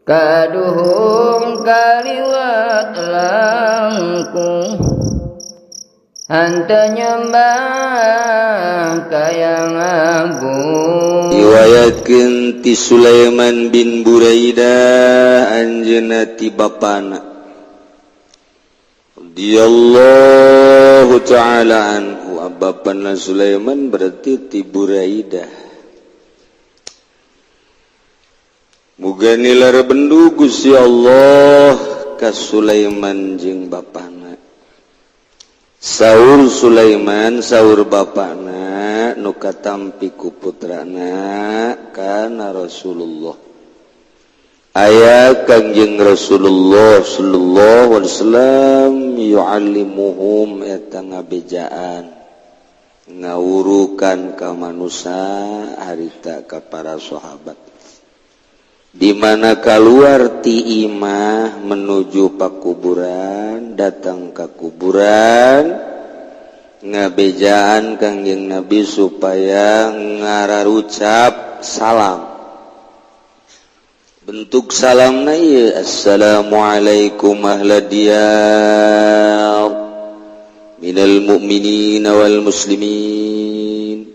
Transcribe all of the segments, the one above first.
Kaduhung kaliwat langkung henteu nyembah ka Yang Agung. Riwayatkeun ti Sulaiman bin Buraidah, anjeunna ti bapana radhiyallahu taala anhu. Bapana Sulaiman berarti ti Buraidah. Muga nilar bendu Gusti Allah ka Sulaiman jeung bapana. Saur Sulaiman, saur bapana nu katampi ku putrana, kana Rasulullah, aya Kangjeng Rasulullah sallallahu alaihi wasallam, yu'allimuhum, eta ngabejaan ngawurukan ka manusia harita ka para sahabat, di mana keluar ti imah menuju pakuburan, datang ke kuburan, ngabejaan Kangjeng Nabi supaya ngararucap salam. Bentuk salam na ieu, "Assalamualaikum ahla diyar minal mu'minina wal muslimin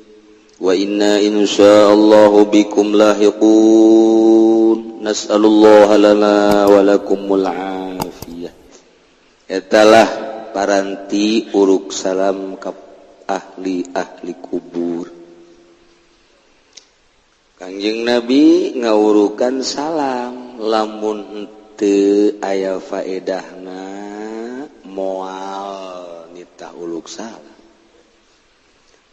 wa inna insyaallahu bikum lahiqun, nas'alullah lana wa lakumul afiyah." Etalah paranti uruk salam ka ahli-ahli kubur. Kangjeng Nabi ngawurukan salam, lamun henteu aya faedahna moal nitah uluk salam.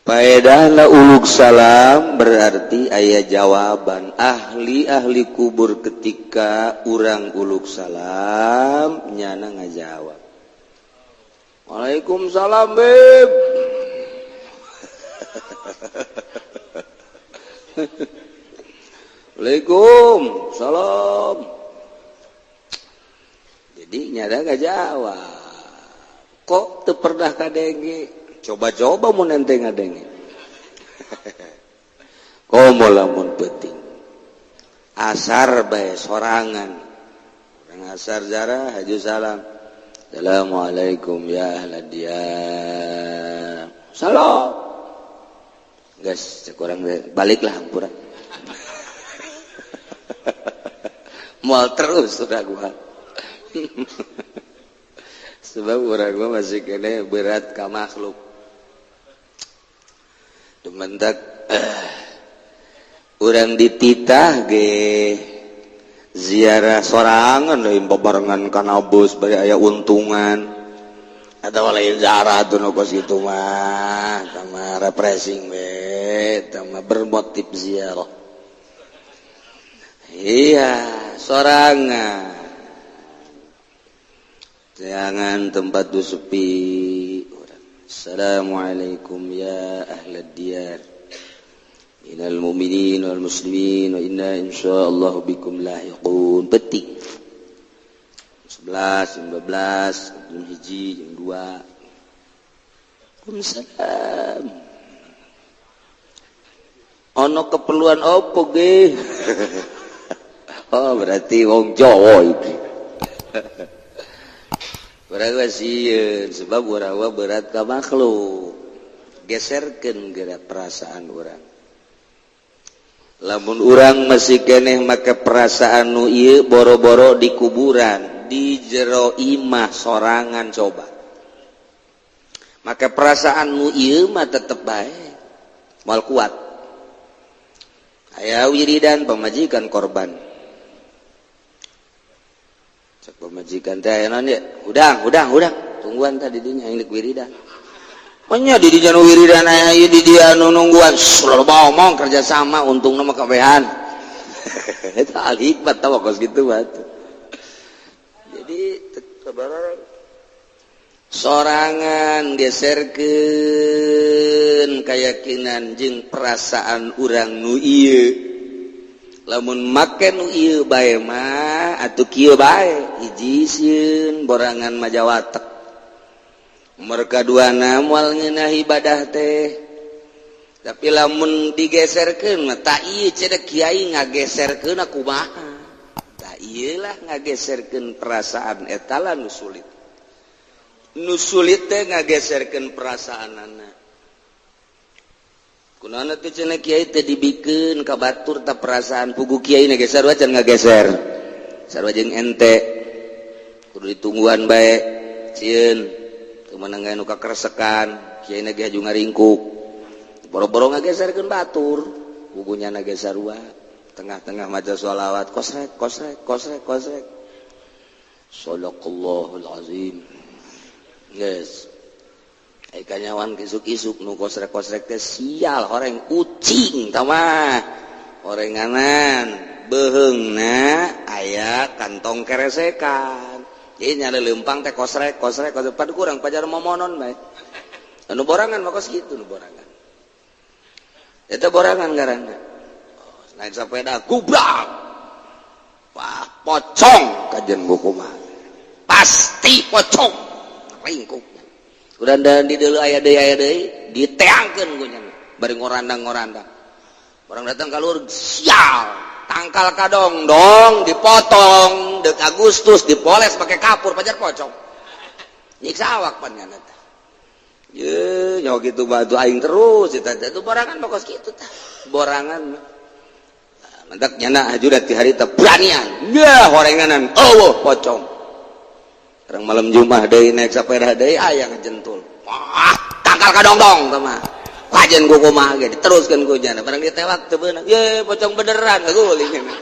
Faedahna uluk salam berarti aya jawaban ahli-ahli kubur. Ketika urang uluk salam, nyana ngajawab, "Waalaikumsalam, beb." Waalaikumsalam. Jadi nyana ngajawab. Kok teu pernah kadenge? Coba-coba mun ente ngadenge. Komo lamun penting asar bae sorangan, urang asar jarah haju salam, "Assalamualaikum ya ahla diyar." Salam, geus cek urang, baliklah hampura. Moal terus udah gua, sebab urang gua masih kene berat ka makhluk. Dumentak urang dititah ge ziarah sorangan, lain babarengan kana bus bari aya untungan atau lain ziarah tuh. Nu kos kitu mah tama refreshing we, tama bermotif ziarah. Iya, sorangan, jangan tempat tuh sepi. "Assalamualaikum ya ahla diyar minal mu'minin wal muslimin wa inna insyaallah bikum lahiqun." Petik 11, 12, jam 1, jam 2. Waalaikumsalam. Ono keperluan opo ge? Oh, berarti wong Jawa iki. Urang sieun sebab urang berat ka makhluk. Geserkeun geura perasaan urang. Lamun urang masih keneh make perasaan nu ieu, boro-boro di kuburan, di jero imah sorangan coba. Maka perasaan nu ieu mah tetep bae moal kuat. Aya wiridan pamajikan korban. Cek pamajikan teh, "Aya naon ye?" "Hudang, hudang, hudang. Tungguan tadi dinya aing deuk wiridan." Nya di dinya nu wiridan, aya ieu di dia nu nungguan. Loba omong, kerja sama untungna mah kabehan. Eta al hikmat tah kos kitu mah. Jadi sorangan geserkeun keyakinan jeung perasaan urang nu ieu. Lamun make nu ieu bae mah atuh kieu bae, hiji sieun borangan majawatek, mereka duana moal ngeunah ibadah teh. Tapi lamun digeserkeun mah tak ieu, cedek kiai ngageserkeun kumaha? Tak Iyalah, ngageserkeun perasaan eta lah nu sulit. Nu sulit teh ngageserkeun perasaanana. Kunaon teh cenah kiai teh dibikeun ka batur ta perasaan pugu kiai na ge sarua can ngageser. Sarua jeung ente. Kudu ditungguan bae. Sieun teu meunang nu kakeresekan, kiai na ge haju ngaringkuk. Boro-boro ngageserkeun batur, pugunya na ge sarua. Tengah-tengah maca sholawat, kosrek kosrek kosrek kosrek, sadaqallahul azim. Geus ai kanyawan isuk-isuk nu kosrek kosrek teh sial, horeng ucing tah mah, horenganan beheungna aya kantong keresekan, jadi nyala lempang teh kosrek kosrek kosrek, pad kurang pajar momonon bae. Anu borangan mah kos kitu, nu borangan eta borangan ngaranna. Naik sepeda gubrak, wah, pocong kajian buku mah pasti pocong ringkuk. Udah dan di dulu aya deui, aya deui, diteangkeun ku nya bari ngorandang-ngorandang. Orang datang keluar, sial, tangkal kadong dong dipotong dek Agustus, dipoles pakai kapur, pajar pocong nyiksa awak pan nya teh. Ye, nyawa gitu batu aing terus eta itu borangan mah kos kitu tah, borangan mah. Mantak nyana haju ti harita beranian. Ya horenganan eueuh pocong. Orang malam Jumat deui naik sepeda deui aya ngejentul. Wah, tangkal kadongdong tah mah. Kajen ku kumaha ge diteruskeun ku jana. Barang ditewak teu beunang. Ye, pocong beneran ngaguling.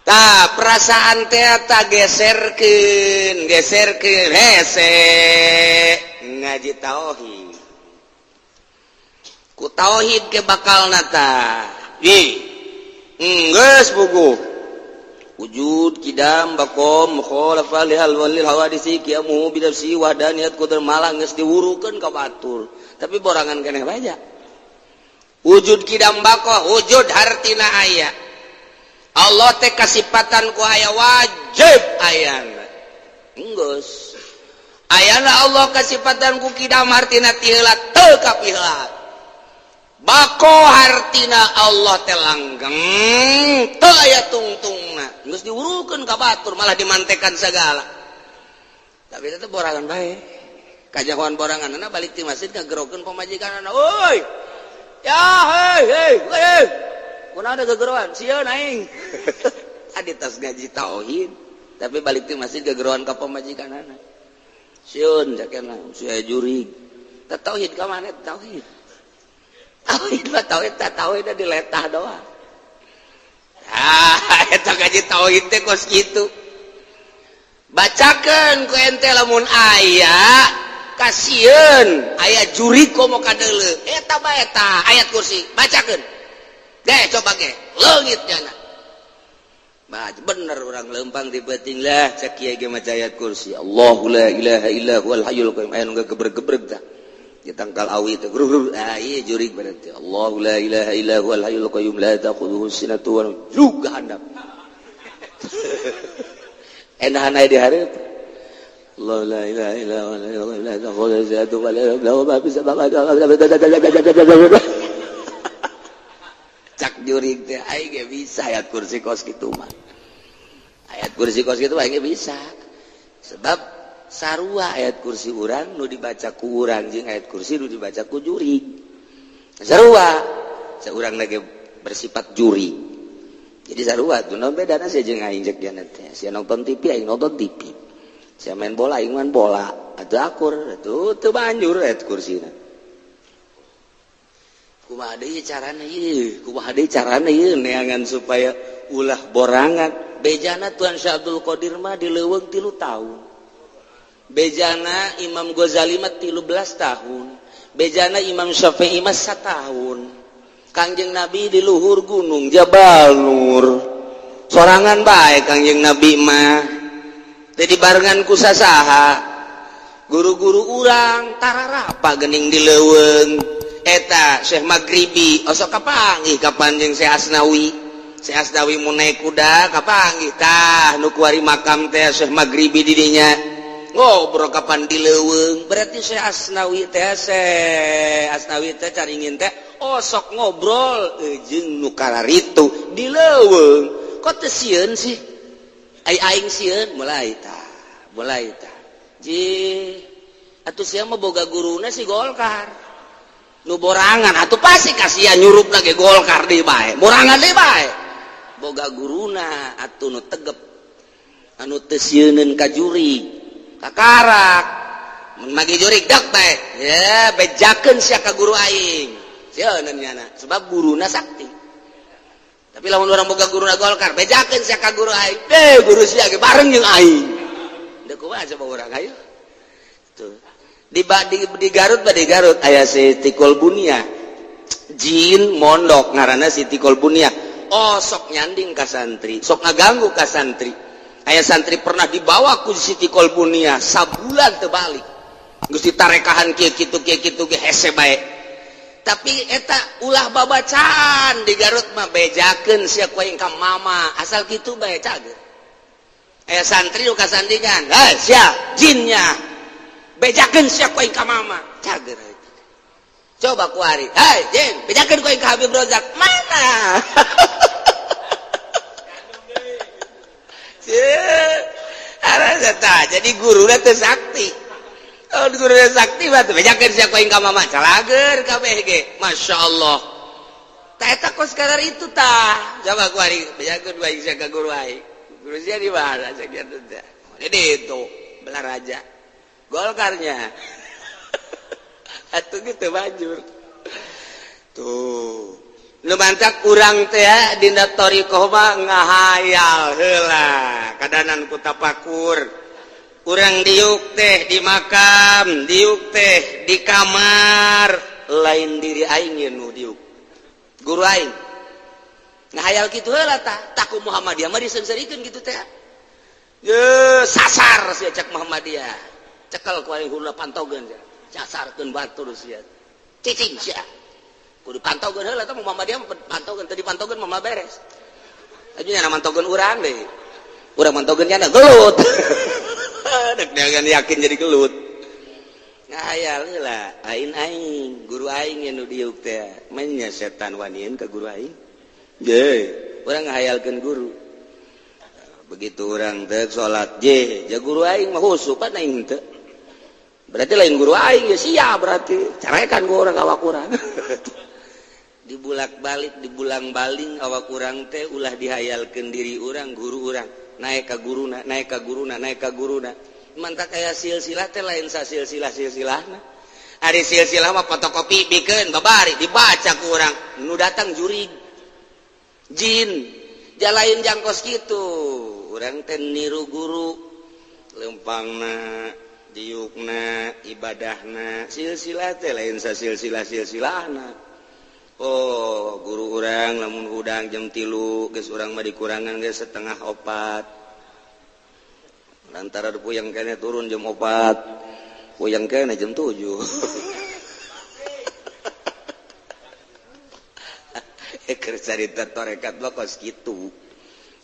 Tah, perasaan teh ta geserkeun, geserkeun hese ngaji tauhid. Ku tauhid ke bakal nata. Ih, geus buku. Wujud kidam bakom mukhalafa lihal walil hawadisi qiyamu binafsi wahdaniyat qudar malah geus diwurukeun ka batur. Tapi borangan keneh baja. Wujud kidam bako, wujud hartina aya. Allah teh kasipatan ku aya, wajib ayana. Enggeus. Ayana Allah kasipatan ku kidam hartina ti heula teu kapiheula. Bako hartina Allah teh langgeng teu aya tungtungna, geus diwurukeun ka batur malah dimantekan segala. Tapi itu borangan bae, kajahoan boranganna balik ti masjid ngagerokeun pamajikanna, "Euy, ya hei hei hei, kunaon ada gegeroan sieun aing." Adi tas ngaji tauhid tapi balik ti masjid gegeroan ka pamajikanna, sieun cakena sia jurig. Tah, tauhid ka mana? Tauhid, tauhid mah tauhid tak tauhid diletah doang. Ah, eta ngaji tauhid teh kos kitu. Bacakeun ku ente lamun aya kasieun aya jurig komo kadeuleu, eta bae eta ayat kursi bacakeun deh, coba ge leungit nyana. Bah, bener urang lempang di beuting lah, cek kiai ge maca ayat kursi, Allahu la ilaha illa huwal hayyul qayyum, aya nu gebreg-gebreg tah di tangkal awi teh, grur, ah iya jurig berarti. Allahu la ilaha illa huwal hayyul qayyum la ta'khudhuhu sinatun wa juga handap enahan aya di hareup. Allah la ilaha illa huwal hayyul qayyum la ta'khudhuhu sinatun wa la nawm, ma fis samawati. Cak jurig teh aing ge bisa ayat kursi kos kitu mah, ayat kursi kos kitu aing ge bisa, sebab sarua ayat kursi urang nu dibaca ku urang jeung ayat kursi nu dibaca ku jurig sarua. Seurang lagi bersifat jurig, jadi sarua tuh. Naon bedana sia jeung aing jeung dia teh? Sia nonton TV, aing nonton TV, sia main bola, aing main bola, atuh akur atuh, teu banjur ayat kursina. Kumaha deui carana ieu? Kumaha deui carana ieu neangan supaya ulah borangan? Bejana Tuan Syekh Abdul Qadir mah di leuweung 3 tahun, bejana Imam Ghazali mah 13 tahun, bejana Imam Syafi'i mah 1 tahun. Kangjeng Nabi di luhur gunung Jabal Nur sorangan bae. Kangjeng Nabi mah jadi barengan ku sasaha? Guru-guru urang tararapa gening di leuweung eta. Syekh Maghribi osok kapanggih kapan jeung Syekh Asnawi. Syekh Asnawi mun naik kuda kapanggih tah nu kuari makam teh Syekh Maghribi di dinya ngobrol kapan di leuweung. Berarti Syekh Asnawi teh, Syekh Asnawi teh caringin teh. Oh sok ngobrol jeung nu kararitu di leuweung kok teu sieun sih ai aing sieun mulai tah mulai tah ji atuh sia mah boga guruna si Golkar nu borangan atuh pasti kasihan nyurupna ge Golkar deui bae borangan deui bae boga guruna atuh nu tegep anu teu sieuneun ka jurig kakarak mun magi jurig dak bae ya bejakeun sia ka guru aing sieuneun nyana sebab guruna sakti. Tapi lamun urang boga guruna Golkar bejakeun sia ka guru aing deh guru sia ge bareng jeung aing deuk kumaha coba urang ayo tuh di Garut ba di Garut aya Siti Kolbunia jin mondok ngaranna Siti Kolbunia. Oh sok nyanding ka santri sok ngaganggu ka santri. Aya santri pernah dibawa ku Siti Kolbunia sabulan teu balik geus ditarekahan kieu kitu kieu kitu ge hese bae. Tapi eta ulah babacaan di Garut mah bejakeun sia ku aing ka mama asal kitu bae cager. Aya santri nu kasandingan hei sia jinnya bejakeun sia ku aing ka mama cager. Coba kuari hei jin bejakeun ku aing ka Habib Rozak mana. Jadi guru teh sakti. Oh guru sakti mah teh bejakeun sia ku aing ka mama calager kabeh ge Masya Allah. Tah eta kos kadar itu tah coba kuari bejakeun ku aing sia ka guru aing guru sia di mana sakitu teh. Jadi itu Belaraja Golkarnya atuh gitu banjur tuh nu mantak urang teh dina thariqah mah ngahayal heula kadanan ku tapakur urang diuk teh di makam diuk teh di kamar lain diri aing ye nu diuk guru aing ngahayal kitu heula tah taku Muhammadiyah mah diseungseurikeun kitu teh ye sasar sia cek Muhammadiyah cekel ku aing hurna pantogeun sia sasarkeun batur sia cicing sia kudu pantogeun heula tah Muhammadiyah pantogeun teu dipantogeun mah beres aja nya mantogeun urang deui urang mantogeun nya gelut dek dengan yakin jadi gelut ngahayal heula aing aing guru aing nu diuk teh manya setan wanian ka guru aing je urang ngahayalkeun guru begitu urang teh salat je ja guru aing mah khusyuk pan aing teu berarti lain guru aing ya sia berarti carekan gua urang awak urang dibulak-balik dibulang-baling awak urang teh ulah dihayalkeun diri urang guru urang naik ka guruna naik ka guruna naik ka guruna mantak aya silsilah teh lain sasilsilah silsilahna ari silsilah mah fotokopi bikeun babari dibaca ku urang nu datang jurig jin jalain jangkos kitu urang teh niru guru lempangna diukna ibadahna silsilah teh lain sasilsilah silsilahna. Oh guru urang lamun hudang jam 3 geus urang mah dikurangan geus 3:30 lantaran puyeng kene turun jam 4 puyeng kene jam 7. Keur carita tarekat mah kos kitu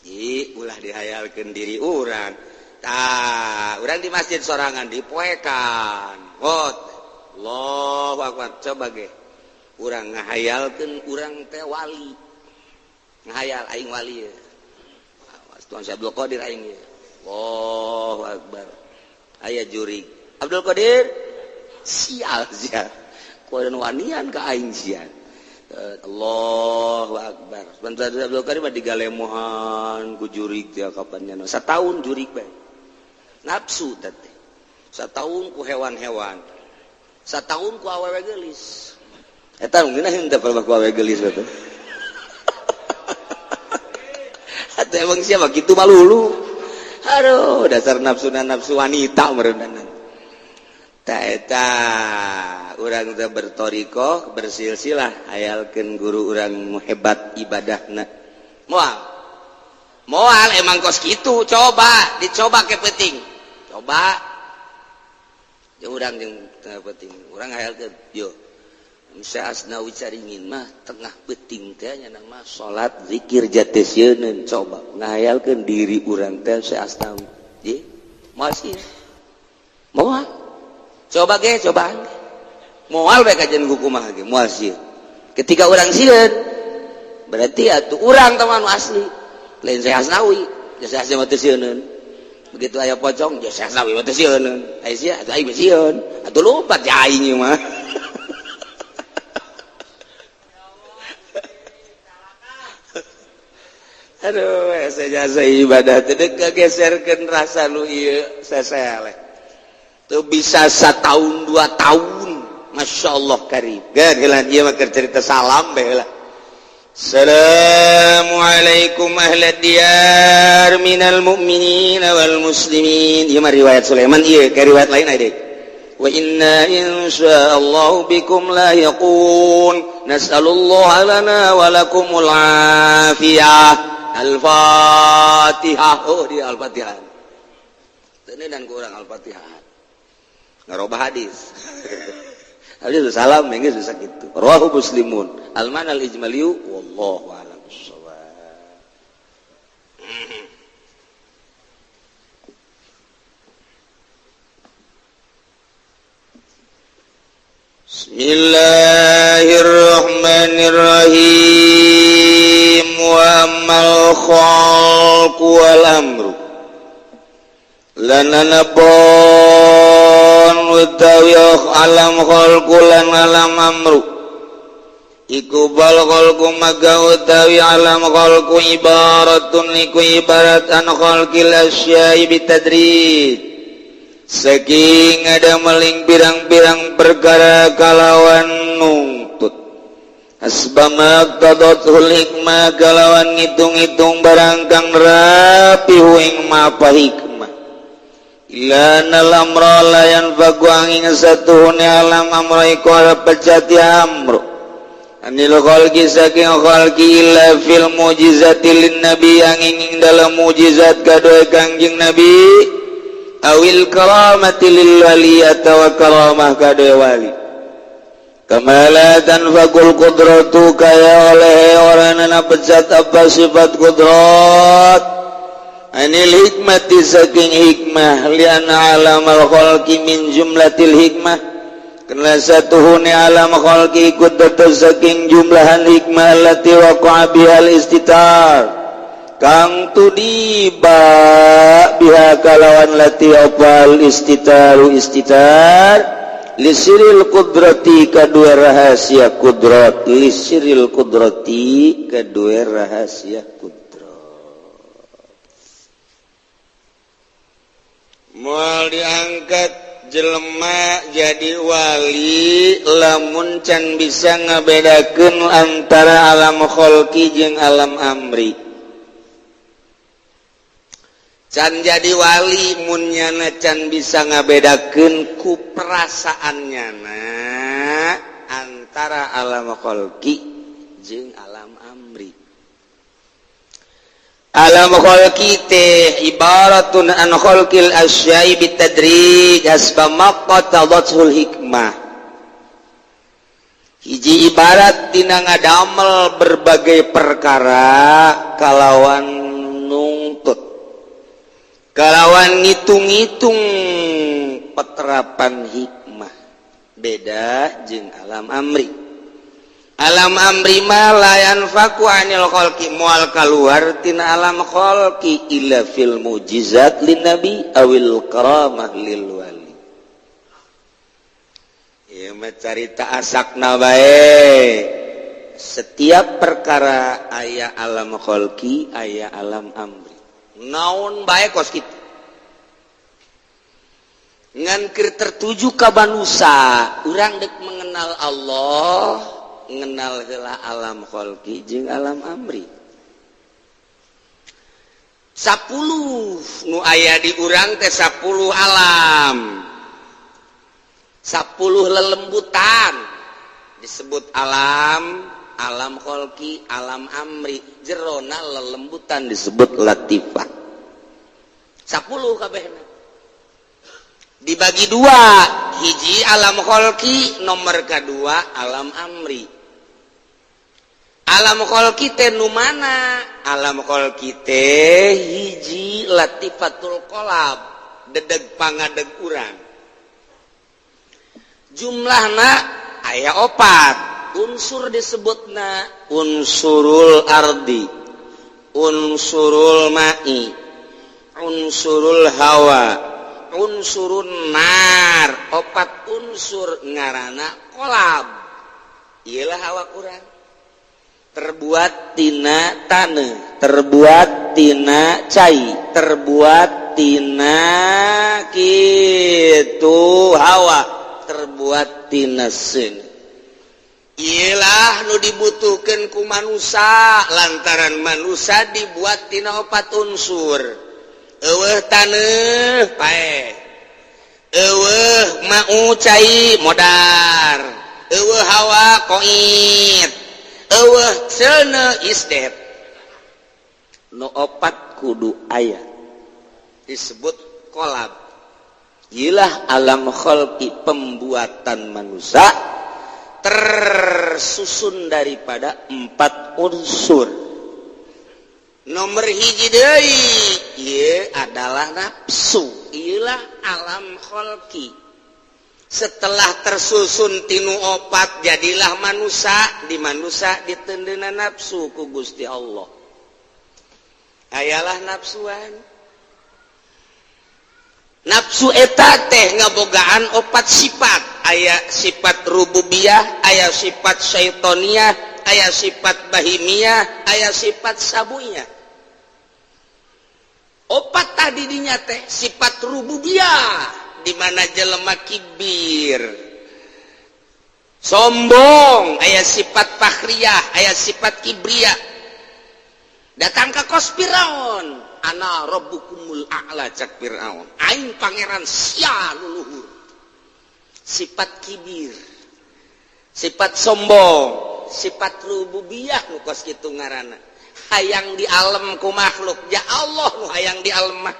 ih ulah dihayalkeun diri urang tah urang di masjid sorangan dipoekan hot Allahu akbar coba ge urang ngahayalkeun urang teh wali ngahayal aing wali ye Tuhan Syekh Abdul Qadir aing ye Allahu akbar aya jurig Abdul Qadir sial sia kuan wanian ka aing sia Allahu akbar sebentar Abdul Qadir mah digalemohan ku jurig teh kapan nya sataun jurig bae nafsu teh sataun ku hewan-hewan sataun ku awewe geulis eta nu ngeunah henteu ku awewe geulis teh atuh emang siapa kitu malulu aduh dasar nafsuna nafsu wanita meureunana ta eta urang teh berthariqah bersilsilah hayalkeun guru urang hebat ibadahna moal moal emang kos kitu coba dicoba ke penting coba jeung urang jeung tengah penting urang hayalkeun yo Syekh Asnawi Caringin mah tengah penting teh nya mah salat zikir jati sieun coba ngahayalkeun diri urang teh Syekh Asnawi ye masih moal coba ge cobaan moal bae kajian kumaha ge moal sieun Ketika urang sieun berarti atuh urang teman asli lain saya Hasnawi, ya saya Hasnawi teu sieuneun. Begitu aya pocong, ya saya Hasnawi mah teu sieuneun. Aya sia atuh aing mah sieun. Atuh lompat ya aing mah. Aduh, saya jasa ibadah teh geserkeun rasa nu ieu seseleh. Teu bisa satahun 2 tahun. Masya Allah karim. Geus heula ieu mah keur cerita salam bae heula. Assalamualaikum ahla diyar minal mu'minin wal muslimin. Ieu mah riwayat Sulaiman ieu, ke riwayat lain aya deui. Wa inna insyaallah bikum lahiqun. Nas'alullah lana wa lakumul afiyah. Al-Fatihah. Oh, dia Al-Fatihah. Teu dan ku urang Al-Fatihah. Ngarobah hadis. Hadis salam geus bisa kitu. Rawahu Muslimun. Al-mana al-ijmaliyu wallahu a'lam bissawab. Bismillahirrahmanirrahim. Wa ammal khalqu wal amru lana nabon utawi alam khalqu lan alam amru iku bal khalqu maga utawi alam khalqu ibaratun iku ibarat an khalqil asya'i bitadrij saking ada meling pirang-pirang perkara kalawan nungtut asbama qadatul hikmah kalawan ngitung-ngitung barang kang rapi ing mapa hikmah ila nal amra la yanfaku angin satuhune alam amra iku pecati amru anil khalqi saking khalqi illa fil mujizati lin nabi angin dalam mujizat kadue Kangjeng Nabi awil karamati lil wali atawa karamah kadue wali kamala tanfaqul qudratu kaya oleh oranana pecat apa sifat kudrat anil hikmati saking hikmah liana alamal khalqi min jumlatil hikmah karena satuhune alam khalqi ikut dados saking jumlahan hikmah allati waqa'a bihal istitar kang tudiba biha kalawan lati opal istitaru istitar lisiril kudrati kadua rahasia kudrat lisiril kudrati kadua rahasia kudrat moal diangkat jelema jadi wali lamun can bisa ngabedakeun antara alam kholqi jeung alam amri. Can jadi wali mun nyana can bisa ngabedakeun ku perasaan nyana antara alam kholqi jeung alam amri. Alam kholqi teh ibaratun an kholqil asya'i bitadrij hasba maqtadatul hikmah. Hiji ibarat dina ngadamel berbagai perkara kalawan nungtut, kalawan ngitung-ngitung peterapan hikmah. Beda jeung alam amri. Alam amri ma la yanfaku anil khalqi moal kaluar tina alam khalqi illa fil mujizat lin nabi awil karamah lil wali. Ieu mah carita asakna bae. Setiap perkara aya alam khalqi, aya alam amri. Naon bae kos kitu. Ngan keur tertuju ka manusa, urang deuk mengenal Allah, ngenal heula alam khalqi jeung alam amri. 10 nu aya di urang teh 10 alam. 10 lelembutan disebut alam, alam khalqi, alam amri. Jerona lelembutan disebut latifah. 10 kabehna. Dibagi dua, hiji alam kholqi, nomor kedua alam amri. Alam kholqi teh nu mana? Alam kholqi teh hiji latifatul qalab, dedeg pangadeg urang. Jumlahna aya 4. Opat unsur disebutna, unsurul ardi, unsurul ma'i, unsurul hawa, unsurun nar. Opat unsur ngarana kolab. Iyalah awak urang terbuat tina taneuh, terbuat tina cai, terbuat tina kitu hawa, terbuat tina seuneu. Iyalah nu dibutuhkan ku manusia, lantaran manusia dibuat tina opat unsur. Euweuh taneuh, paeh. Euweuh mau cai, modar. Euweuh hawa, koit. Euweuh seuneu, isdet. Nu opat kudu aya, disebut kolab. Iyalah alam kholqi, pembuatan manusia tersusun daripada empat unsur. Nomor hiji deui ieu adalah nafsu. Iyalah alam kholqi. Setelah tersusun tinu opat, jadilah manusia. Di manusia diteundeuna nafsu ku Gusti Allah. Ayalah nafsuan. Nafsu eta teh ngabogaan opat sifat. Aya sifat rububiyah, aya sifat syaitoniah, aya sifat bahimiyah, aya sifat sabuiyah. Opat tadi dinya teh sifat rububiyah, di mana jelema kibir, sombong, aya sifat fakhriyah, aya sifat kibriyah. Datang ke kos Firaun, "Ana rabbukumul a'la," cak Firaun, "aing pangeran sia luluhur." Sifat kibir, sifat sombong, sifat rububiyah nu kos kitu ngaranna, hayang di alam ku makhluk. Ya Allah nu hayang di alam mah.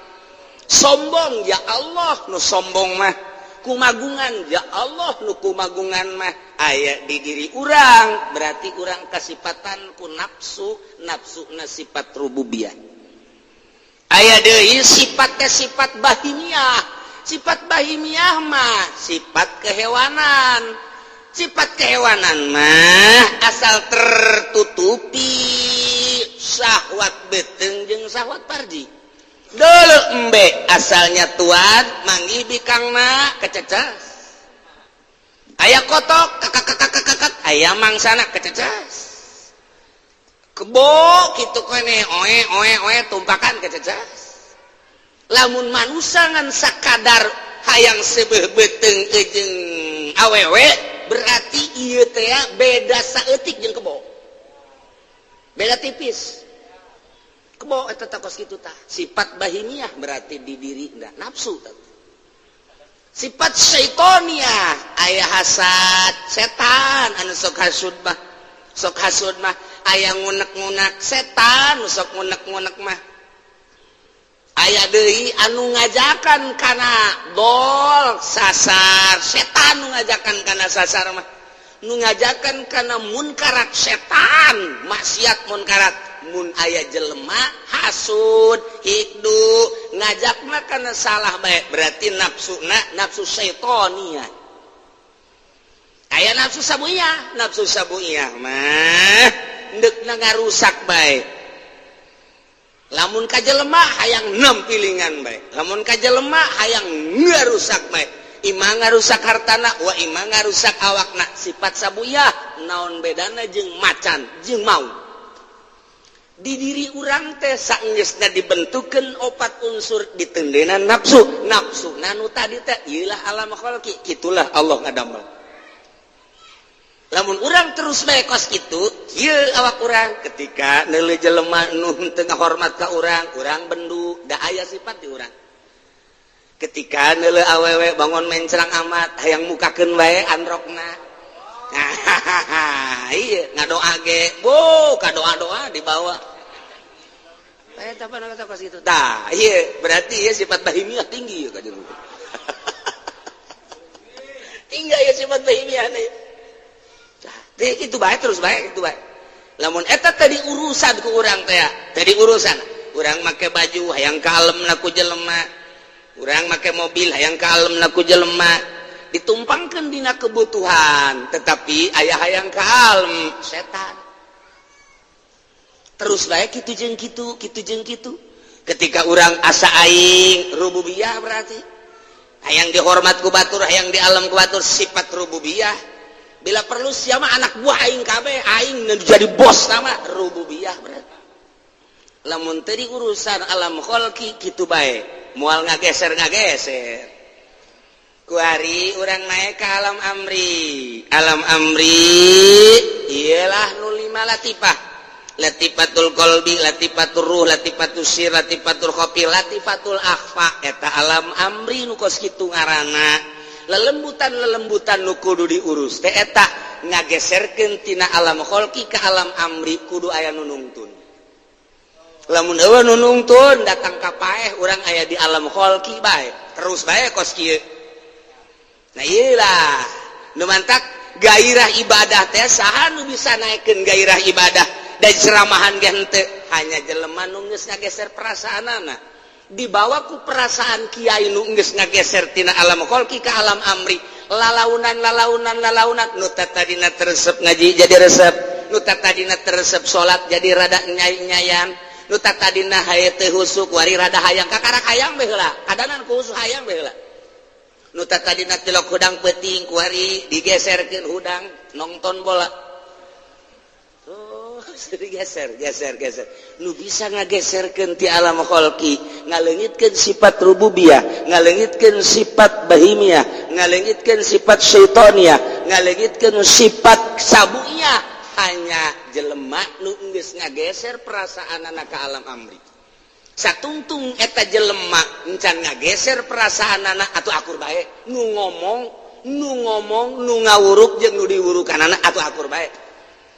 Sombong, ya Allah nu sombong mah. Kumagungan, ya Allah nu kumagungan mah. Aya di diri urang, berarti urang kasipatan ku nafsu. Nafsu na sifat rububiyah. Aya deui sifatnya sifat bahimiyah. Sifat bahimiyah mah sifat kehewanan. Sifat kehewanan mah asal tertutupi syahwat beteng jeung syahwat parji. Dulu embe asalnya tuan manggih bikangna, kececas. Aya kotok, kakak kakak kakak, aya mangsana, kececas. Kebo gitu kene, oe oe oe, tumpakan, kececas. Lamun manusia ngan sakadar hayang seubeuh beuteung jeung awewe, berarti ieu teh beda saeutik jeung kebo, beda tipis. Kebo eta teh kos kitu tah, sifat bahimiah berarti di diri enggak nafsu tah. Sifat syaitoniah, aya hasad setan anu sok hasud mah. Sok hasud mah aya ngunek-ngunek setan, sok ngunek-ngunek mah. Aya deui anu ngajakan kana dol, sasar, setan nu ngajakan kana sasar mah. Nu ngajakan kana munkarat setan, maksiat, munkarat. Mun aya jelema hasud, hikdu, ngajakna kana salah bae, berarti nafsu na nafsu syaitoniah. Aya nafsu sabuiyah. Nafsu sabuiyah mah ndekna ngarusak bae. Lamun ka jelema hayang nempilingan bae, lamun ka jelema hayang ngarusak bae, ima ngarusak hartana wa ima ngarusak awakna. Sifat sabuiyah naon bedana jeung macan, jeung mau di diri urang teh? Saenggeusna dibentukeun opat unsur, diteundeuna nafsu. Nafsu nanu tadi teh ieulah alam khalqi. Itulah Allah ngadamel. Lamun urang terus bae kos kitu, ieu awak urang ketika neuleuh jelema nu teu ngahormat ka urang, urang bendu, da aya sifat di urang. Ketika neuleuh awewe bangun mencrang amat, hayang mukakeun bae androkna. Nah, iya ngadoa ge bu kadoa-doa dibawa. Eh, apa kata kos gitu tah, iya berarti ya sifat bahimiah tinggi ya, kajian tinggi ya sifat bahimiah nih. Itu baik, terus baik, itu baik. Lamun eta tadi urusan ku urang teh, tadi urusan urang make baju hayang kalem ku jelema, urang make mobil hayang kalem ku jelema. Ditumpangkeun dina kebutuhan, tetapi aya hayang ka alam setan. Terus bae kitu jeung kitu, kitu jeung kitu. Ketika urang asa aing rububiyah, berarti hayang dihormat ku batur, hayang di alam ku batur, sifat rububiyah. Bila perlu siapa anak buah aing kabeh, aing jadi bos, nama rububiyah. Berarti lamun tadi urusan alam kholki kitu bae, moal ngageser ngageser. Kuari urang naik ke alam amri. Alam amri ialah nu lima latifah: latifatul qalbi, latifatul ruh, latifatul sir, latifatul khafi, latifatul akhfa. Eta alam amri nu kos kitu ngaranna, lelembutan lelembutan nu kudu diurus teh eta. Ngageserkeun tina alam kholki ke alam amri kudu aya nu nungtun. Lamun euweuh nu nungtun, datang ka paeh urang aya di alam kholki bae, terus bae kos kieu. Nah, iyalah nu mantak gairah ibadah teh. Saha nu bisa naikkeun gairah ibadah dan ceramahan ge henteu? Hanya jelema nu geus ngageser perasaanana, dibawa ku perasaan kiai nu geus ngageser tina alam kholki ke alam amri. Lalaunan, lalaunan, lalaunan, nu tadina teu resep ngaji jadi resep, nu tadina teu resep salat jadi rada nyai-nyayan, nu tadina haye teu husuk wari rada hayang, kakarak hayang bae heula, kadanan ku husuk hayang bae heula. Nu tadina tilok hudang peuting, kuari digeserkeun hudang nonton bola. Oh, digeser, geser, geser. Nu bisa ngageserkeun ti alam kholki, ngaleungitkeun sifat rububiyah, ngaleungitkeun sifat bahimiyah, ngaleungitkeun sifat syaitoniyah, ngaleungitkeun sifat sabuiyah, hanya jelema nu geus ngageser perasaanana ka alam amri. Satungtung eta jelema encan ngageser perasaanana, atuh akur bae. Nu ngomong, nu ngomong, nu ngawuruk jeung nu diwurukanana atuh akur bae.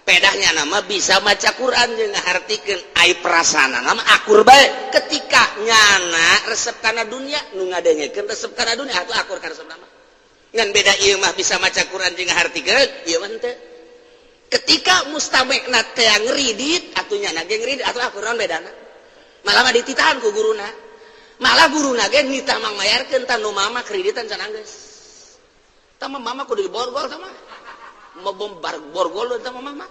Pedahnya nama bisa maca Quran jeung ngahartikeun, ai perasaanana mah akur bae. Ketika nyana resep kana dunia, nu ngadengekeun resep kana dunia, atuh akur ka resep nama. Ngan beda ieu mah bisa maca Quran jeung ngahartikeun, ieu mah henteu. Ketika mustamekna teh ngeridit, atuh nyana ge ngeridit, atuh akur. Naon bedana? Malah mah dititahan ku guruna, malah guruna ge nitah mang mayarkeun. Tah, nu mama kreditan can anggeus tah mah, mama kudu diborgol. Tah mah mau bombar borgol tah mah, mama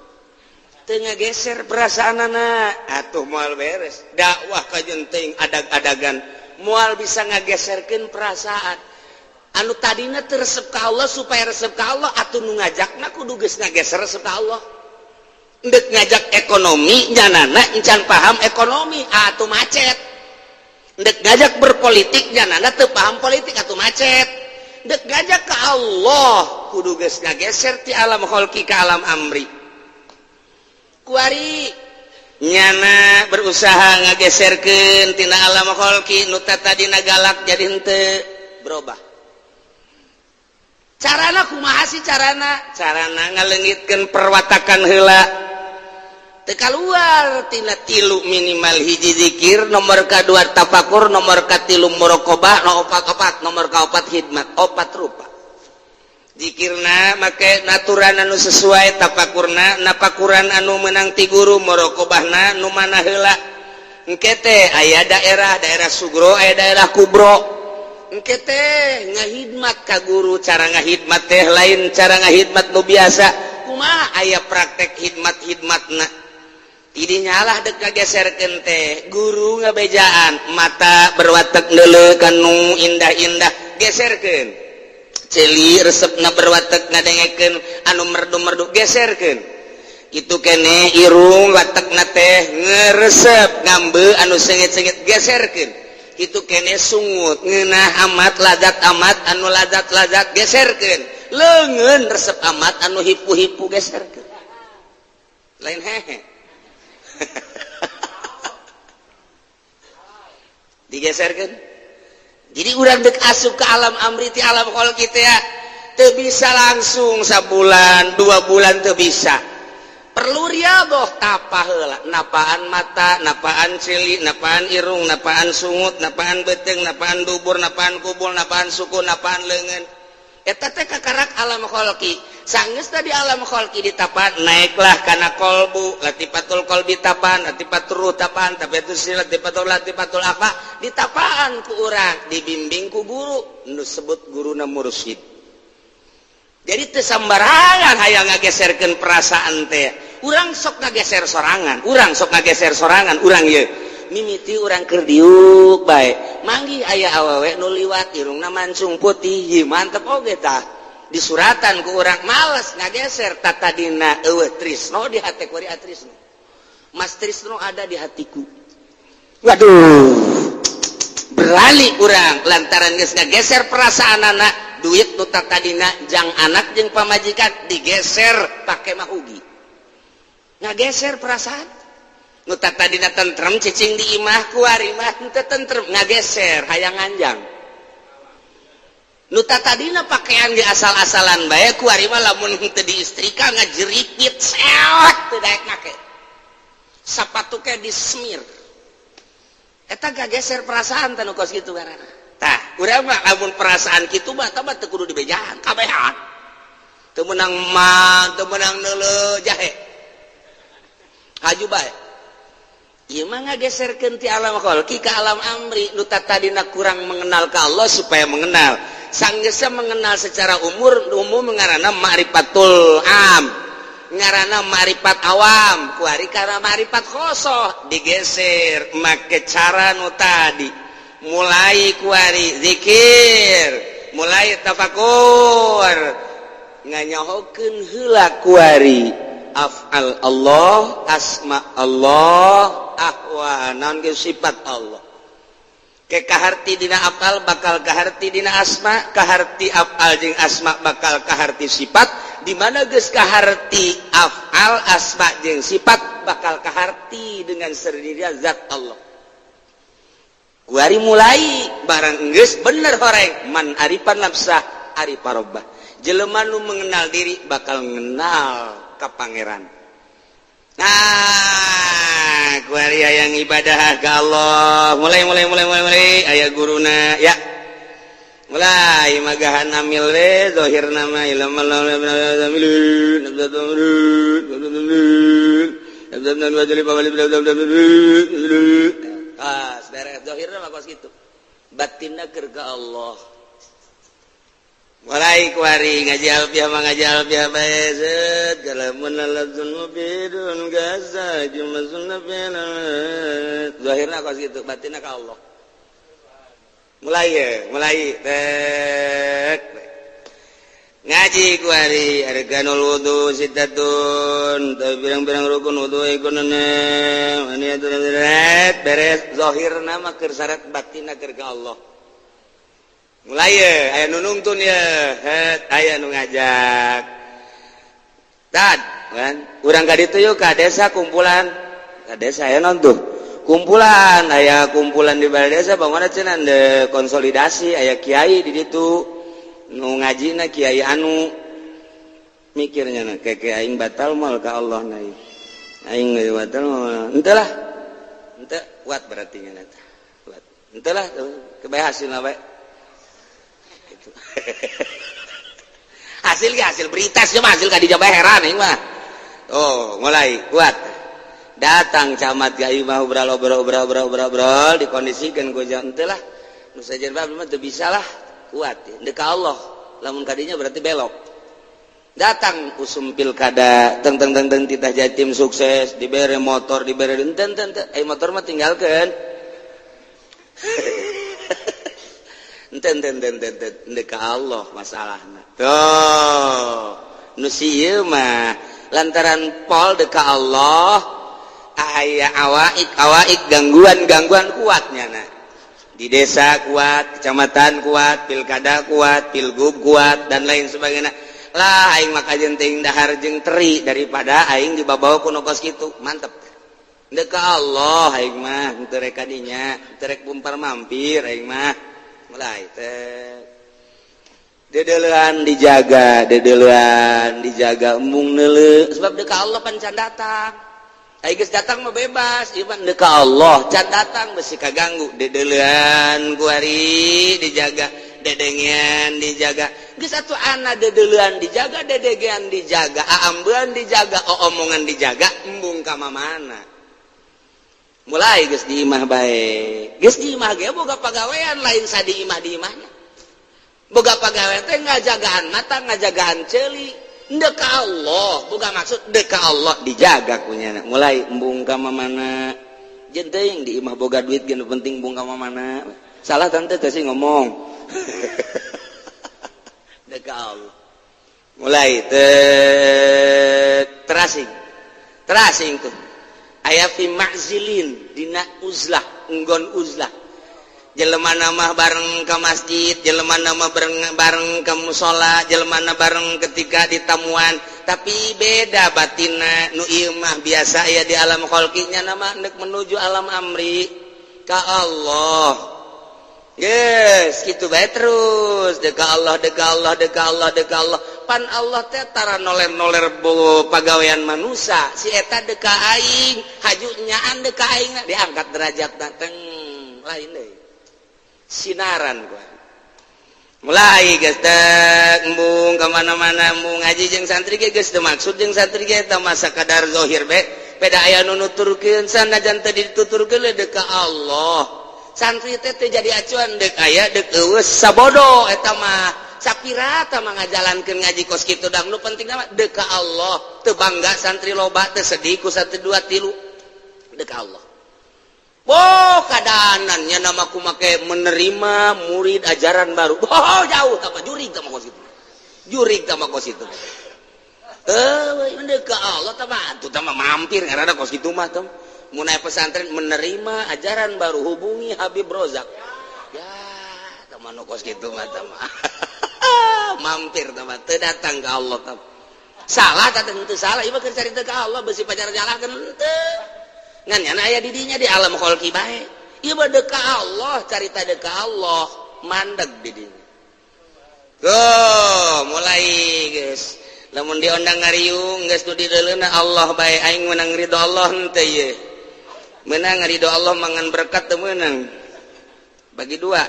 teu ngageser perasaanana, atuh moal beres dakwah. Kajeun teuing adag-adagan moal bisa ngageserkeun perasaan anu tadina teu resep ka Allah. Supaya resep ka Allah, atuh nu ngajakna kudu geus ngageser resep ka Allah. Ndek ngajak ekonomi, nyanana encan paham ekonomi, atuh macet. Ndek ngajak berpolitik, nyanana teu paham politik, atuh macet. Ndek ngajak ke Allah, kudu geus ngageser ti alam kholki ke alam amri. Kuari nyana berusaha ngageserkeun tina alam kholki, nu tadina galak jadi henteu, berubah. Carana kumaha sih carana? Carana ngaleungitkeun perwatakan heula. Teu kaluar tina tilu minimal: hiji zikir, nomor kadua tafakur, nomor katilu muraqabah, nomor opat opat nomor kaopat khidmat. Opat rupa. Zikirna make naturan anu sesuai, tafakurna napakuran anu menang ti guru, muraqabahna nu mana heula. Engke teh aya daerah daerah sugro, aya daerah kubro. Engke teh ngahidmat ka guru. Cara ngahidmat teh lain cara ngahidmat nu biasa. Kumaha? Aya praktek hidmat hidmatna. Tidinya lah dek ngageserkeun teh, guru ngabejaan, mata berwatek neuleuh kanu indah-indah, geserkeun. Ceuli resepna berwatek ngadengekeun anu merdu-merdu, geserkeun. Itu kene irung watekna teh ngeresep ngambe anu sengit-sengit, geserkeun. Itu kene sungut ngeunah amat, ladat amat anu ladat-ladat, geserkeun. Leungeun resep amat anu hipu-hipu, geserkeun. Lain hehe digeserkan. Jadi urang dek asup ke alam amri ti alam kholki teh ya teu bisa langsung sabulan 2 bulan, teu bisa. Perlu riadoh, tapa heula, napaan mata, napaan ceuli, napaan irung, napaan sungut, napaan beuteung, napaan dubur, napaan kubul, napaan suku, napaan leungeun. Eta teh kakarak alam kholki. Sanggeus tadi alam kholki ditapan, naiklah kana kolbu, latifatul kolbi tapan, latifatul ruh tapan, tapi itu si latifatul latifatul apa ditapaan ku urang, dibimbing ku guru nu sebut guruna mursyid. Jadi teu sambarangan hayang ngageserkeun perasaan teh. Urang sok ngageser sorangan, urang sok ngageser sorangan, urang ieu mimiti urang keur diuk bae, manggih aya awewe nu liwat, irungna mancung putih. Ieu mantep oge tah, disuratan ku urang, males ngageser. Tatadina eueuh trisno di hate, kuari trisno. Mas Trisno ada di hatiku. Waduh, berani urang lantaran geus ngageser perasaan anak. Duit nu tadina jang anak jeung pamajikan digeser pake mahugi. Ngageser perasaan, nu tadina tentrem cicing di imah, kuari mah henteu tentrem, ngageser hayang nganjang. Nu tadina pakaian di asal-asalan bae, kuari mah lamun henteu diistrika ngajeripit sewot, teu daek make. Sapatu ke disemir. Eta ngageser perasaan teh nu kos kitu ngaranna. Tah, urang mah lamun perasaan kitu mah tah teu kudu dibejaan, kabehan. Teu meunang mah, teu meunang neuleuh jahe. Haju bae. Ieu mah ngageserkeun ti alam kholqi ka alam amri. Nu tadina kurang mengenal ka Allah supaya mengenal. Sanggeusna mengenal secara umur umum, ngaranna ma'rifatul am, ngaranna ma'rifat awam, kuari karena ma'rifat khosoh digeser make cara nu tadi. Mulai kuari zikir, mulai tafakur, nganyahokeun heula kuari af'al Allah, asma Allah, ahwa naon ge sifat Allah. Ke kaharti dina af'al, bakal kaharti dina asma. Kaharti af'al jeung asma, bakal kaharti sifat. Di mana geus kaharti af'al, asma jeung sifat, bakal kaharti dengan sendirinya zat Allah. Kuari mulai barang geus bener horeng, man arifan nafsah arifa rabbah. Jelema nu mengenal diri bakal mengenal ka Pangeran. Nah, kuari hayang ibadah ke Allah, mulai mulai mulai mulai mulai aya guruna ya, mulai magahan amil we. Zahir nama ilmu. Ah, beres zahirna mah kos kitu, batinna keur ka Allah. Mulai kuari ngaji alfiah mah, ngaji alfiah bae, set kalamun lafzun mufidun gaza jumlatun. Zahirna kos kitu, batinna ka Allah. Mulai ya, mulai tek ngaji kuari arkanul wudu sittatun, pirang-pirang rukun wudu ikun. Beres zahirna mah keur syarat, batinna keur ka Allah. Mulai ya, aya nu nungtun ya, het aya nu ngajak tad kan urang ka ditu yuk, ka desa, kumpulan ka desa. Aya non tuh kumpulan, aya kumpulan di balai desa, bangunna cenah de konsolidasi. Aya kiai di ditu nu ngajina, kiai anu mikirnya na kayak aing batal mal ka Allah na, aing batal mal henteu lah, henteu kuat berarti nya kuat henteu lah, kebae hasilna bae. Hasil ge hasil berita sih mah, hasil ka dijabah heran aing mah. Oh, mulai kuat datang camat ka imah, obrol obrol obrol obrol obrol obrol, dikondisikan ku henteu lah, nu sajen mah teu bisa lah. Kuat deuk ka Allah, lamun kadinya berarti belok. Datang usum pilkada, teng teng teng teng, titah jadi tim sukses, dibere motor, dibere enten enten. Eh, motor mah tinggalkeun, enten enten enten enten ka Allah masalahna. Tuh nu ieu mah lantaran pol deka Allah, aya awaik awaik, gangguan gangguan, kuatnya. Nah, di desa kuat, kecamatan kuat, pilkada kuat, pilgub kuat, dan lain sebagainya lah. Aing maka jenting dahar jeung teri daripada aing dibawa ku nu kos kitu. Mantep deka Allah aing mah, henteu rek kadinya, henteu rek bumpar mampir aing mah. Mulai teh dedelean dijaga, dedelean dijaga, embung neuleuh, sebab deka Allah pan can datang. Ai geus datang mah bebas. Ieu mah deka Allah can datang, besi kaganggu. Dedelean kuari dijaga, dedengean dijaga. Geus atuh ana dedelean dijaga, dedengean dijaga, aambean dijaga, omongan dijaga, embung ka mamana. Mulai geus di imah bae, geus di imah ge boga pagawean lain sadi imah, di imahnya. Boga pagawe teh ngajagaan mata, ngajagaan ceuli. Dek ka Allah, boga maksud dek ka Allah, dijaga kunyana. Mulai embung ka mamana. Jeung teuing di imah boga duit ge, nu penting embung ka mamana. Salah tante teh sih ngomong. Dek ka Allah. Mulai terasing. Terasing tuh. Aya fi ma'zilin, dina uzlah, enggon uzlah. Jelema nama bareng ke masjid, jelema nama bareng bareng ke musola, jelema bareng ketika ditamuan, tapi beda batina. Nu ieu mah biasa ya di alam kholqinya, nama ndek menuju alam amri ka Allah. Yes, gitu bae terus dek ka Allah, dek ka Allah, dek ka Allah, dek ka Allah. Pan Allah teh tara noler-noler bo pagawean manusia. Si eta dek ka aing, haju nyaan dek ka aing, diangkat derajat teng lain deui. Sinaran gua mulai geus teh embung ka mana-mana, embung ngaji jeung santri ge geus teu maksud jeung santri ge, eta masa kadar zahir be. Beda aya nu nuturkeun, sanajan teu dituturkeun deuk ka Allah. Santri teh teu jadi acuan, deuk aya deuk eueuh sabodo eta mah. Sapirata mah ngajalankeun ngaji kos kitu dang, nu penting mah deuk ka Allah. Teu bangga santri loba, teu sedih ku satu dua tilu, deuk ka Allah. Oh, kadanannya nama aku make menerima murid ajaran baru. Oh, jauh tambah jurig sama kos itu. Jurig sama kos itu. Eh, ke Allah tambah tuh tambah mampir karena ada kos itu mah tuh. Mun aya pesantren menerima ajaran baru, hubungi Habib Rozak. Ya, teman kos gitu mah tambah. Mampir tambah teu datang ke Allah tambah. Salah tak tentu salah, ieu mah keur carita ka Allah besi pacar nyalahkeun henteu. Ngan nyana aya di dinya di alam kholqi bae. Ieu mah deuk ka Allah, carita deuk ka Allah, mandeg di dinya. Tuh, mulai geus. Lamun diondang ngariung geus nu dideuleuna Allah bae, aing menang ridho Allah henteu ieu. Menang ridho Allah mangan berkat teu meunang. Bagi dua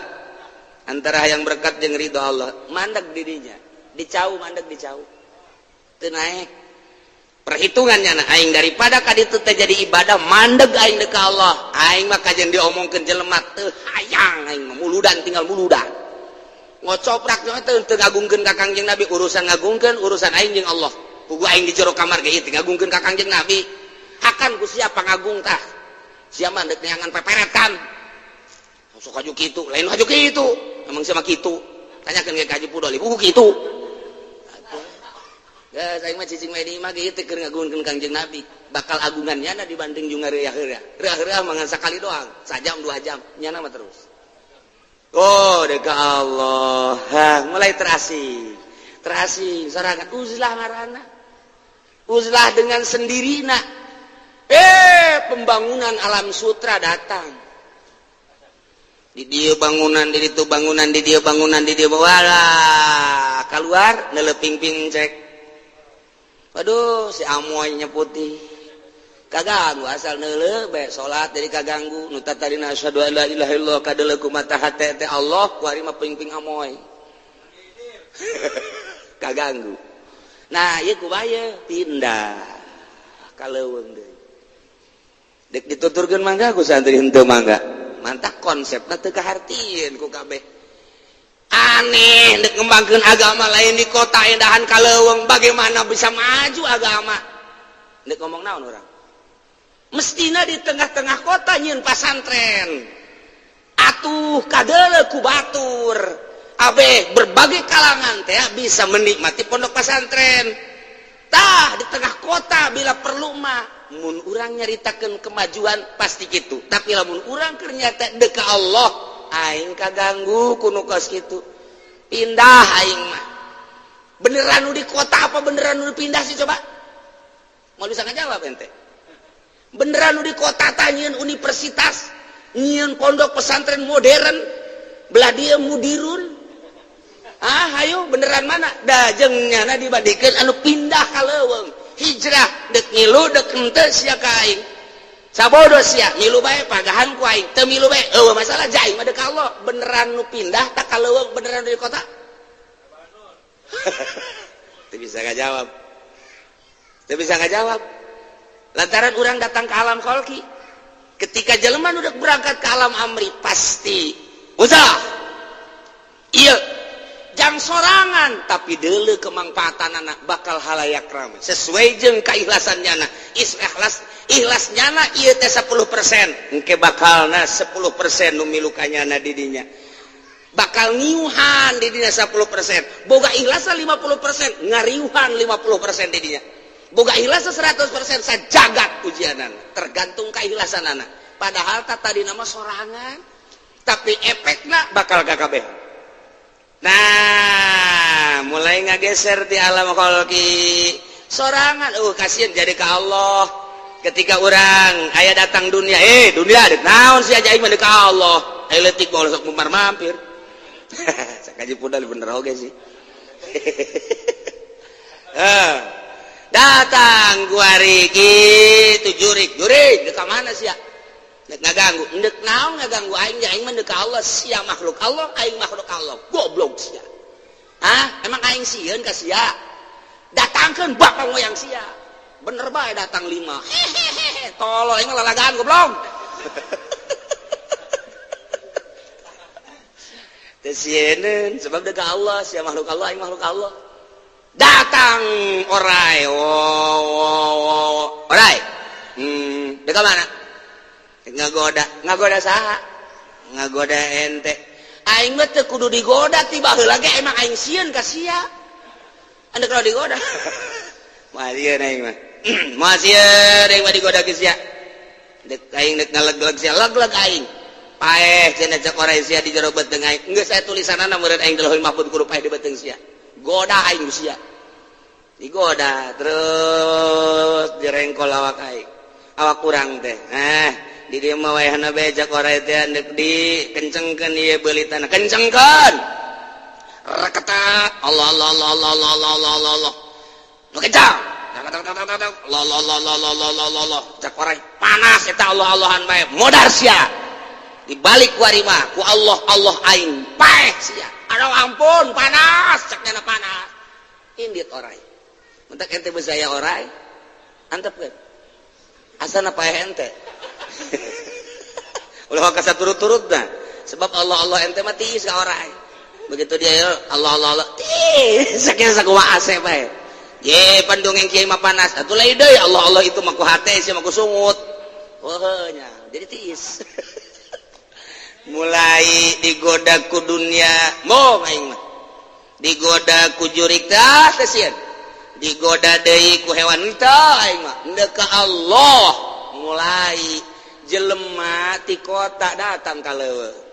antara hayang berkat jeung ridho Allah, mandeg di dinya. Dicau mandeg dicau. Teu naek. Perhitungannya nah, aing daripada ka ditu teh jadi ibadah mandeg aing deuk ka Allah. Aing mah kajen diomongkeun jelema teu hayang, aing mah muludan, tinggal muludan. Ngocoprak teu teu ngagungkeun ka Kangjeng Nabi, urusan ngagungkeun urusan aing jeung Allah. Puguh aing di jero kamar ge ieu teu ngagungkeun ka Kangjeng Nabi. Hakan ku siapa ngagung tah? Sia mah deuk neangan peperetan. Sok haju kitu, lain haju kitu. Emang siapa kitu? Tanyakeun ge ka Haji Pudoli, puguh kitu. Ya, saya mah cicing di imah ge teu keur ngagungkeun Kangjeng Nabi. Bakal agungan nyana dibanding jeung ngariah-riah. Riah-riah mah ngan sakali doang, sajam 2 jam, nyana mah terus. Oh, dek Allah. Ha, mulai terasing. Terasing sorangan uzlah ngaranna. Uzlah dengan sendirina. Eh, pembangunan alam sutra datang. Di dia bangunan, di itu bangunan, di dia bangunan, di dia wala keluar neleping cek. Waduh, si amoynya putih. Kaganggu asal neule bae salat jadi kaganggu. Nu tadina asyhadu an la ilaha illallah kadeuleu ku mata hate teh Allah, ku ari mah ping-ping amoy. Kaganggu. Nah, ieu ku bae pindah ka leuweung deui. Dek dituturkeun mangga ku santri henteu mangga. Mantak konsepna teu kahartieun ku kabeh. Aneh, dek ngembangkeun agama lain di kota indahan ka leuweung, bagaimana bisa maju agama? Dek ngomong naon urang? Mestina di tengah-tengah kota nyieun pasantren. Atuh kadeuleu ku batur. Abe berbagai kalangan teh bisa menikmati pondok pesantren. Tah di tengah kota bila perlu mah, mun urang nyaritakeun kemajuan pasti gitu. Tapi lamun urang keur nyata deuk ka Allah, aing kaganggu ku nu kos kitu. Pindah aing mah. Beneran nu di kota apa beneran nu pindah sih coba? Mau bisa ngajawab ente? Beneran nu di kota tah nyieun universitas, nyieun pondok pesantren modern, belah dia mudirun. Ah, ayo beneran mana? Da jeung nyana dibandingkeun anu pindah ka leuweung. Hijrah dek ngilu dek henteu sia ka aing. Sabodo sia ngilu bae pagahan ku aing, teu milu bae eueuh masalah ja aing mah deuk ka Allah. Beneran nu pindah tak ka leuweung, beneran di kota? Teu bisa ngajawab. Teu bisa ngajawab. Lantaran orang datang ke alam kholki. Ketika jelema nu berangkat ke alam amri pasti uzlah. Iya. Sorangan tapi deuleu kemangfaatan anak bakal halayak ramai sesuai jeung keikhlasan nyana. Ikhlas ikhlas nyana ieu teh 10%, engke bakalna 10% nu milu ka nyana di dinya, bakal ngiuhan di dinya 10%. Boga ikhlas 50%, ngariuhan 50% di dinya. Boga ikhlas 100%, sajagat ujianan, tergantung keikhlasan anak. Padahal tak tadi nama sorangan, tapi efekna bakal KKB. Nah, mulai ngageser di alam kholqi sorangan, kasihan jadi ke Allah. Ketika orang aya datang dunia, dunia dek naon sih aja, aing mah ka Allah. Aya leutik bae sok mumar mampir. Sakaji pudal bener oge sih. Eh, datang kuari gitu jurik jurik, dek mana sih ya? Dek ngaganggu, dek naon ngaganggu aing? Aing mah dek Allah, sia makhluk Allah, aing makhluk Allah, goblok sia. Hah, emang aing sieun ka sia? Datangkeun bapak moyang sia. Bener bae datang lima. Hehehe, tolol, aing mah lalagaan, goblok. Teu sieun sebab dek Allah, sia makhluk Allah, aing makhluk Allah. Datang orai, oh, oh, oh. Orai, dek mana? Ngagoda, ngagoda saha? Ngagoda ente. Aing mah teu kudu digoda ti baheula ge, emang aing sieun ka sia. Anda kalau digoda, moal sieun aing mah. Moal sieun aing mah digoda ke sia. Dek aing dek ngaleg-leg sia, leg-leg aing. Paeh cenah cek orai sia di jero beuteung aing. Geus aya tulisanana meureun aing di Lauhul Mahfuz kudu paeh di beuteung sia. Goda aing sia. Digoda terus direngkol awak aing. Awak kurang teh. Di dieu mah wayahna bae cek orai teh deuk dikencengkeun ieu beulitana. Kencengkeun. Reketak Allah Allah Allah Allah Allah Allah Allah Allah Allah. Nu kencang. Allah Allah Allah Allah Allah Allah Allah. Cek orai panas eta Allah Allahan bae. Modar sia. Dibalik ku ari mah ku Allah Allah aing paeh sia. Aduh ampun panas, cek nyana panas. Indit orai. Mentak ente bezaya orai. Antepkeun. Asana paeh ente. Ulah kasa turut-turut nah. Sebab Allah Allah ente mah tiis ka orai. Begitu dia ya Allah Allah Allah tiis sakieu sakumaha ase bae. Ye pandongeng kiai mah panas. Atuh lain deui Allah Allah itu mah ku hate sia mah ku sungut. Wah nya, jadi tiis. Mulai digoda ku dunia, mau aing mah. Digoda ku jurik tah teh sieun. Digoda deui ku hewan teh aing mah. Endek ka Allah mulai jelema ti kota datang ka leuweung.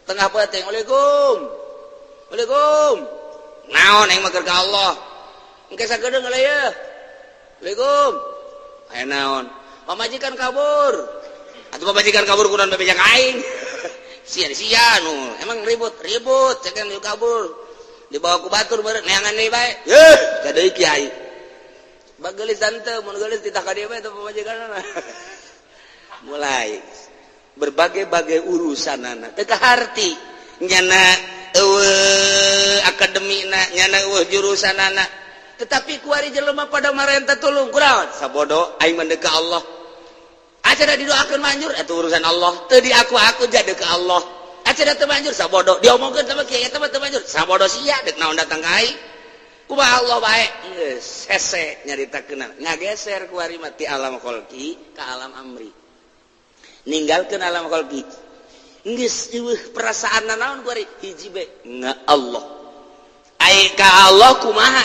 Tengah peuting, "Waalaikum. Waalaikum." Naon, aing mah keur ka Allah. Engke sakedeung heula ye. Waalaikum. Aya naon? Pamajikan kabur. Atuh pamajikan kabur kunaon bebeja ka aing? Sia sia nu emang ribut ribut cekan nu kabur. Dibawa ku batur beureut neangan deui bae. Yeuh, ka deui kiai. Bageulis tante, mun geulis titah ka dieu bae teh pamajikanna. Mulai berbagai-bagai urusan anak teu kaharti nyana eueuh akademina, nyana eueuh jurusan anak, tetapi kuari jelema pada marenta tulung kunaon sabodo aing mah ka Allah. Acara didoakeun manjur eta urusan Allah, teu di aku aku jadi ka Allah. Acara teu manjur sabodo, diomongkeun sama kiai eta mah teu manjur sabodo sia, deuk naon datang ka aing, kumaha Allah bae geus hese nyaritakeun. Ngageser kuari mah ti alam kholqi ka alam amri, ninggalkeun alam kholqi, geus eueuh perasaan naon kuari, hiji be nga Allah. Ai ka Allah kumaha?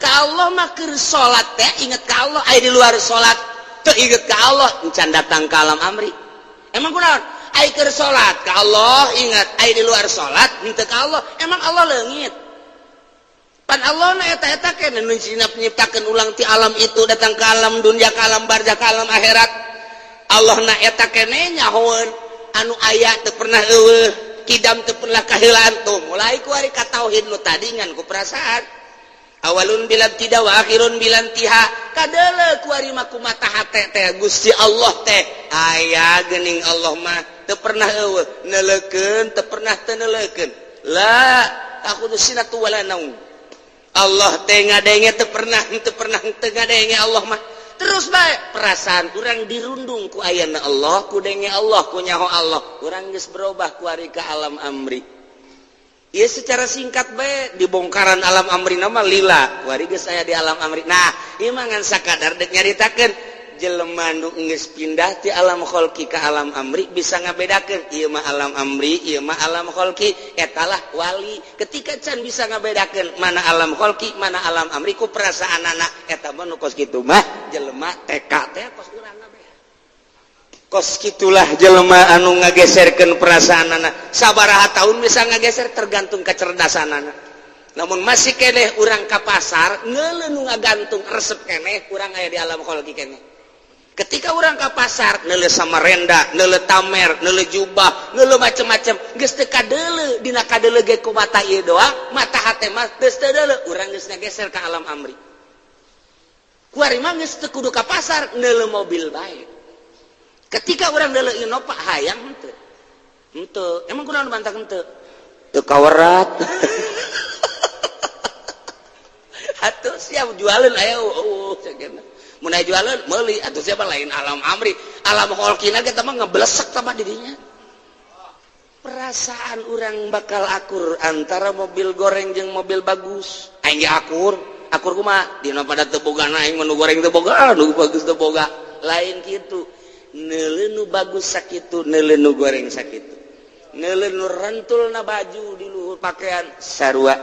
Ka Allah mah keur salat teh inget ka Allah, ai di luar salat teu inget ka Allah, encan datang ka alam amri. Emang kunaon? Ai keur salat ka Allah ingat, ai di luar salat henteu ka Allah. Emang Allah leungit? Pan Allah na eta-eta keneh nu nyiptakeun ulang ti alam itu datang ke alam dunia, ke alam barzah, ke alam akhirat. Allah na eta keneh nyahoeun anu aya teu pernah eueuh, kidam teu pernah kaheulaan. Tuh mulai ku ari ka tauhid nu tadi ngan ku perasaan awalun bila tidak wa akhirun bila intiha. Kadeuleu ku ari mah ku mata hate teh Gusti Allah teh aya geuning. Allah mah teu pernah eueuh, neuleukeun teu pernah teu neuleukeun, la ta'khudzuhu sinatu wala naum. Allah teh ngadenge teu pernah teu pernah teu ngadenge. Allah mah terus bae perasaan kurang dirundung ku ayana Allah, ku denge Allah, ku nyaho Allah. Kurang geus berubah ku ari ka alam amri. Ieu secara singkat bae dibongkaran alam amri nama lila wari geus aya di alam amri. Nah, ieu mah ngan sakadar deuk nyaritakeun jelema nu geus pindah ti alam kholqi ka alam amri bisa ngabedakeun ieu mah alam amri, ieu mah alam kholqi, etalah wali. Ketika can bisa ngabedakeun mana alam kholqi, mana alam amri ku perasaanana, eta mah nu kos kitu mah jelema TK teh kos urang kabeh. Kos kitulah jelema anu ngageserkeun perasaanana. Sabaraha tahun bisa ngageser tergantung kecerdasanana. Namun masih keneh urang ka pasar ngeuleuh nu ngagantung resep keneh urang aya di alam kholqi keneh. Ketika urang ka pasar neuleuh samarenda, neuleuh tamer, neuleuh jubah, neuleuh macem-macem, geus teu kadeuleu dina kadeuleu ge ku mata ieu doang, mata hate mah geus teu deuleu, urang geus ngageser ka alam amri. Kuari mah geus teu kudu ka pasar, neuleuh mobil bae. Ketika orang deuleu Innova hayang henteu. Henteu, emang kunaon bantah henteu? Teu kawerat. Atuh siap jualeun aya eueuh cenah. Mun aya jualeun meuli atuh siapa lain alam amri, alam kholqina ge mah ngeblesek tah dirinya. Perasaan orang bakal akur antara mobil goreng jeung mobil bagus. Aing ge akur, akur kumaha? Dina pada teu boga aing mah nu goreng teu boga, nu bagus teu boga. Lain kitu. Neuleuh nu bagus sakitu, neuleuh nu goreng sakitu. Neuleuh nu rentulna baju di luhur pakaian sarua.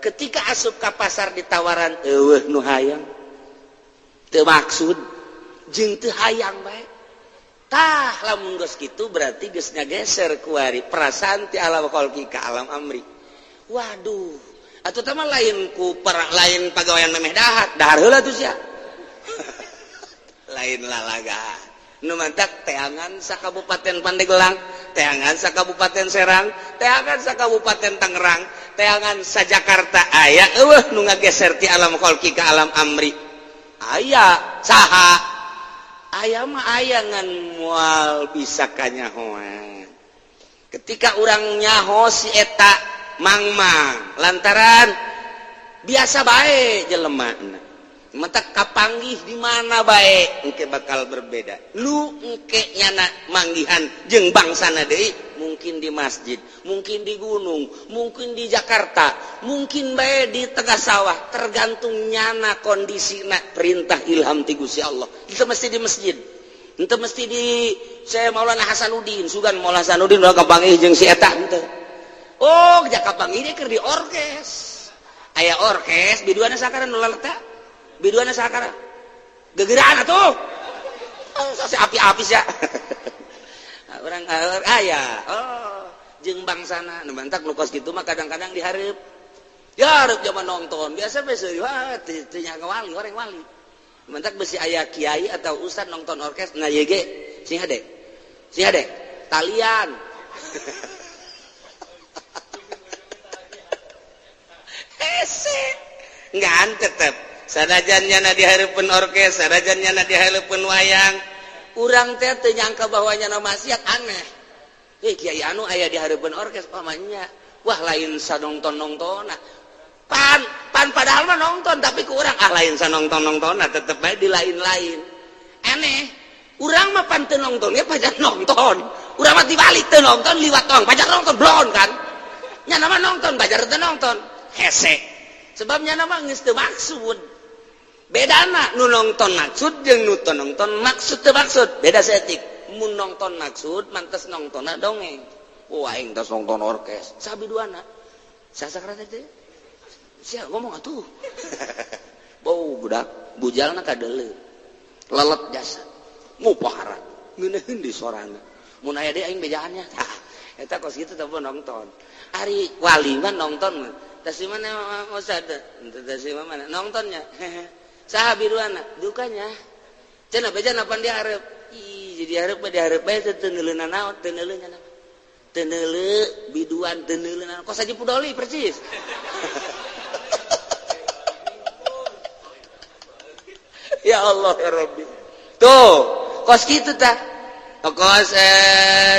Ketika asup ka pasar ditawaran eueuh nu hayang. Teu maksud jeung teu hayang bae. Tah lamun geus kitu berarti geus ngageser kuari perasaan ti alam kholqi ka alam amri. Waduh, atuh teh mah lain ku lain pagawean memeh dahar, dahar heula tuh sia. Lain lalaga. Nu mantak teangan sa Kabupaten Pandeglang, teangan sa Kabupaten Serang, teangan sa Kabupaten Tangerang, teangan sa Jakarta aya eueuh nu ngageser ti alam kholqi ka alam amri. Aya saha? Aya mah aya ngan moal bisa kanyahoan. Ketika urang nyaho si eta mangmang lantaran biasa bae jelema. Mata kapanggih di mana bae engke bakal berbeda. Lu engke nyana manggihan jeung bangsana deui, mungkin di masjid, mungkin di gunung, mungkin di Jakarta, mungkin bae di tengah sawah, tergantung nyana kondisina perintah ilham ti Gusti Allah. Itu mesti di masjid. Itu mesti di saya Maulana Hasanuddin, sugan Maulana Hasanuddin udah kapanggih jeung si eta henteu. Oh, kapanggih dia keur di orkes. Aya orkes biduana sakaran nu laleta. Biduana sakara gegeraan atuh. Oh, si api-api sia. Urang aya. Oh, jeung bangsana nu mantak nu kos kitu mah kadang-kadang dihareup. Ya hareup zaman nonton, biasa bae wah teu nyaga wali, orang wali. Mantak besi aya kiai atau ustad nonton orkes na ye ge sing hade. Sing hade talian. Hese. Ngan tetep sanajan nyana dihareupeun orkes, sanajan nyana dihareupeun wayang, urang teh teu nyangka bahwa nyana maksiat aneh. Hei kiai anu aya dihareupeun orkes pamannya. Wah lain sanongton-nongtonna. Pan pan padahal mah nonton tapi ku urang ah lain sanongton-nongtonna tetep bae di lain-lain. Aneh. Urang mah pan teu nonton ge pajar nonton. Urang mah dibalik teu nonton liwat tong pajar nonton blon kan. Nyana mah nonton pajar teu nonton. Hese. Sebab nyana mah geus teu maksud. Bedana nu nonton maksud jeung nu teu nonton maksud teu maksud beda seetik. Mun nonton maksud mantes nontonna dongeng. Wah aing tos nonton orkes sabi duana sasakra teh sia ngomong atuh. Bau budak bujalna kadeuleu lelet jasa ngupahara ngeunaheun di sorana mun aya deui aing bejaannya. Tah eta kos kitu teh nonton. Ari wali mah nonton teh si mana ustad teh si mana nontonnya. Saha biruana dukanya cenah beja pan dihareup. Ih jadi hareup mah dihareup bae teu neuleuna naon, teu neuleuh nya teu neuleuh biduan teu neuleuh naon kos aja pudoli persis. Ya Allah ya Rabbi. Tuh kos kitu tah. Kos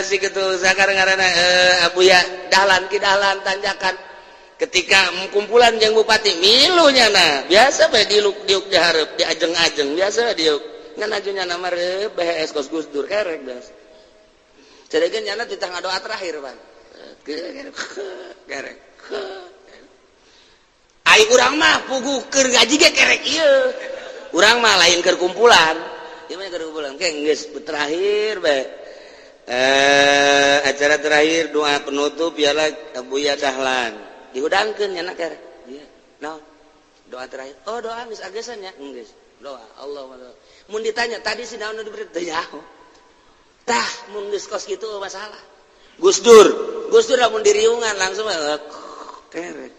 si kitu sakar ngaranna Abuya Dahlan ki Dahlan tanjakan. Ketika kumpulan jeung bupati milu nyana biasa bae diuk diuk dihareup diajeng-ajeng biasa diuk ngan aju nyana mah reup BHS kos Gus Dur kerek biasa. Ceregeun nyana titah ngadoa terakhir pan. Kerek. Ai urang mah puguh keur ngaji ge kerek ieu. Urang mah lain keur kumpulan. Ieu mah keur kumpulan. Ke geus terakhir bae. Acara terakhir, doa penutup ialah Buya Dahlan. Dihudangkeun nya kerek. Iya. Naon? Doa terakhir. Oh, doa geus agesan nya? Geus. Doa Allah. Mun ditanya tadi si naon nu diberi, teu nyaho. Tah, mun geus kos kitu masalah. Gus Dur, Gus Dur lamun diriungan langsung kerek.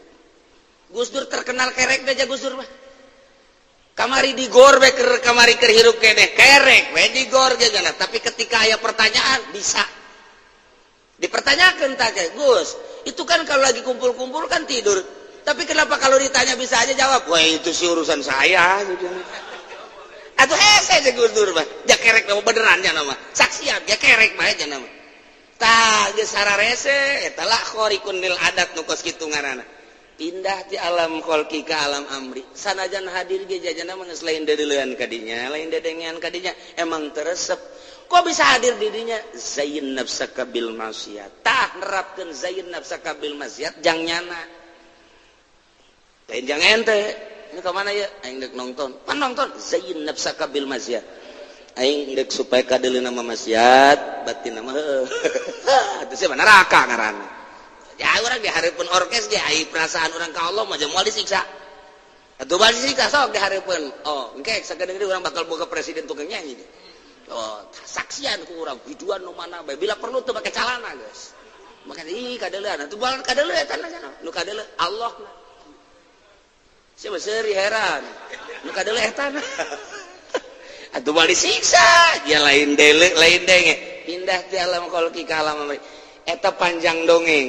Gus Dur terkenal kerek aja Gus Dur mah. Kamari di gor we keur, kamari keur hirup keneh kerek we di gor ge gana. Tapi ketika aya pertanyaan bisa dipertanyakan tak kayak Gus itu kan kalau lagi kumpul-kumpul kan tidur, tapi kenapa kalau ditanya bisa aja jawab? Wah, itu sih urusan saya gitu. Atau hese aja Gus Dur mah ja kerek nama benerannya nama saksian ya kerek mah aja nama. Tah, geus sararese eta lah khariqun lil adat nu kos kitu ngaranna, pindah ti alam kholqi ke alam amri. Sanajan hadir ge jajana mah geus lain dedeuleun kadinya, lain dedengean kadinya, emang teresep. Kok bisa hadir di dinya? Zayyin nafsaka bil maksiat. Tah, nerapkeun zayyin nafsaka bil maksiat jang nyana, lain jang ente. Ini ke mana ya? Aing dek nonton pan nonton. Zayyin nafsaka bil maksiat, aing dek supaya kadeuleun nama maksiat batin nama heueuh, itu sih neraka ngaranna. Ya, orang di hareupeun orkes ge ai perasaan orang ka Allah mah moal disiksa atuh, bal disiksa sok di hareupeun. Oh, engke sakedeung deui urang bakal boga presiden tukang nyanyi. Oh, saksian ku urang biduan nu mana bae, bila perlu tuh make calana geus. Maka ih, kadeuleun atuh, bal kadeuleu eta nu kadeuleu Allah na. Siapa seuri heran nu kadeuleu eta atuh bal disiksa ya, lain dele lain denge. Pindah di alam kholqi ka alam amri eta panjang dongeng.